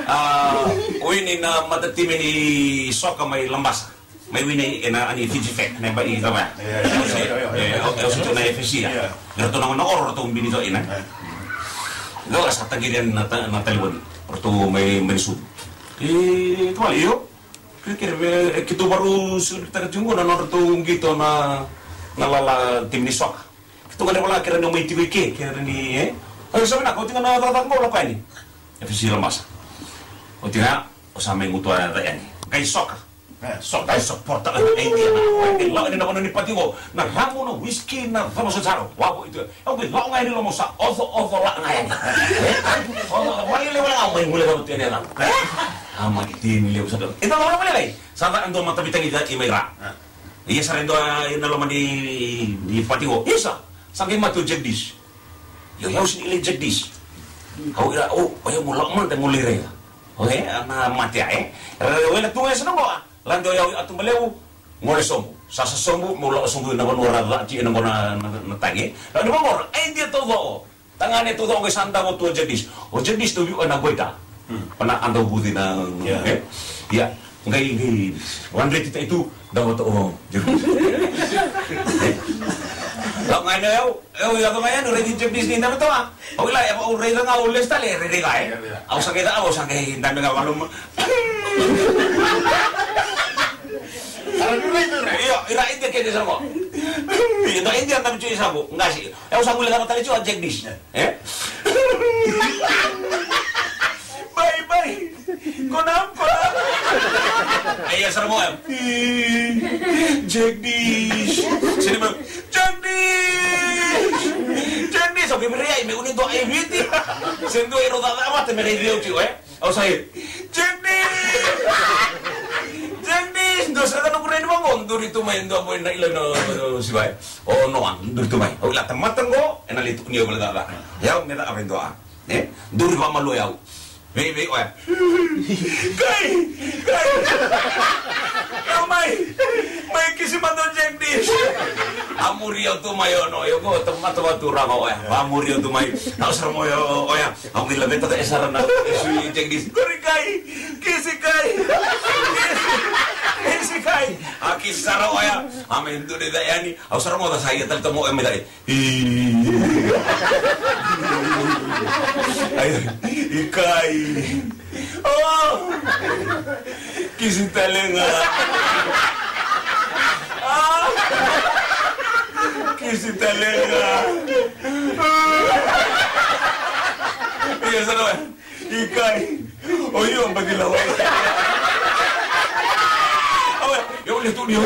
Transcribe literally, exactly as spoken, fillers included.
A, wini na matatimi ni soka mai Labasa. Mai wini ena ani Fiji Fek, na yaba i cava ya. E, e, e, e, e, e, tu na F C ya. Eratou na gone oro ratou bini toka ina. Dou sa taqiri yani na ta-, na talevoni. Ratou mai, mai sucu. E, tavale, io. Kere, kere, e, keitou varau suritaka tiko na nodratou qito na, na lala timi ni soka. Keitou gadreva la kere ni o mai tiko i ke, kere ni, e? Oi, sa vinaka, oti ga na cakacaka qo, lako yani. F C Labasa. Oti ga, o sa mai gutuwa yani. Qai soka. E, soka, qai soportaka na idea na, o qai lako yani na vanua ni pati qo, na ramu, na whisky, na cava soti sara, wavo i tu. Au qai lako ga yani loma, au sa oco, oco la ga yani. E? Oco, oco, wale, wale, wale ga, au mai guilecava tu yani e yacamu. E? A, mai tini levu sara. E, da lako, wale, wale. Sa da dua matavitaki ca i mai ra. E. Ia sara e dua ena loma ni, ni pati qo. Isa, sa qai mate o Jagdish. Io, au sega ni lai Jagdish. Au ira, o, o yau mo lako mada mo lai raica. Oke, na mate ya, e. Ra, ra, wele tu ga e sa na qo, a. Lade o yau i Atuba Levu, gole sobu. Sasa sobu, mo lako sobu ena vanua ra cati ena qo na, na, na tagi. Ra ni vaqo, ra, e, dia taucoko. Tagane taucoko qai sa davo tu o Jagdish. O Jagdish tou viu ena goita. Hmm. Pana a dau vuci na, yeah, e? Ia, qai, qai, one rate tai tu, davo tu o Jagdish. Lako ga yani o yau, au yaco ga yani, raici Jagdish ni davo tu, a? Au kila, e, au raica ga, au lesu tale, rairai ga, e? Yeah, yeah. Au sa qai ca, au sa qai dabe ga valu ma. Io, ira India kece sa qo. Ira India na bicu sa qo, qasi. Au sa guilecava tale tiko o Jagdish. E? Bai, bai. Konam, konam. Ai, ia sara mo, e. Jagdish. Sini mo. Jagdish. Jagdish, au qai viri ai, me uni dua e Viti. Se dua e rau cakacaka vata me raici au tiko, e. Au sa, e. Jagdish! Jagdish! Dua sara ga noqu rai ni vaqo, duri tu mai e dua boi na ila na, na, na sivai. O Noa, duri tu mai. Au kila tamata qo, ena lai tukuni au vale cakacaka. Ia au me cakava e dua. E? Duri vakamalua o yau. Vei, vei, oya. Kai! Kai! Au mai! Mai kisi mada o Jagdish! A muri au tu mai o Noa, io qo tamata vakaturaka oya. A muri au tu mai. Au sara mo oya, oya. Au qai laveta e sara na sui Jagdish. Duri kai, kisi kai, kisi, kisi kai. A kisi sara oya. A mai duri ca yani. Au sara mo ca sa ia tale tomo oya mai cake. I. Ai, i kai. O. Kisi tale ga. A. Kisi tale ga. Ia sara. I kai. O io, bati la wai. Awe, io le tu io.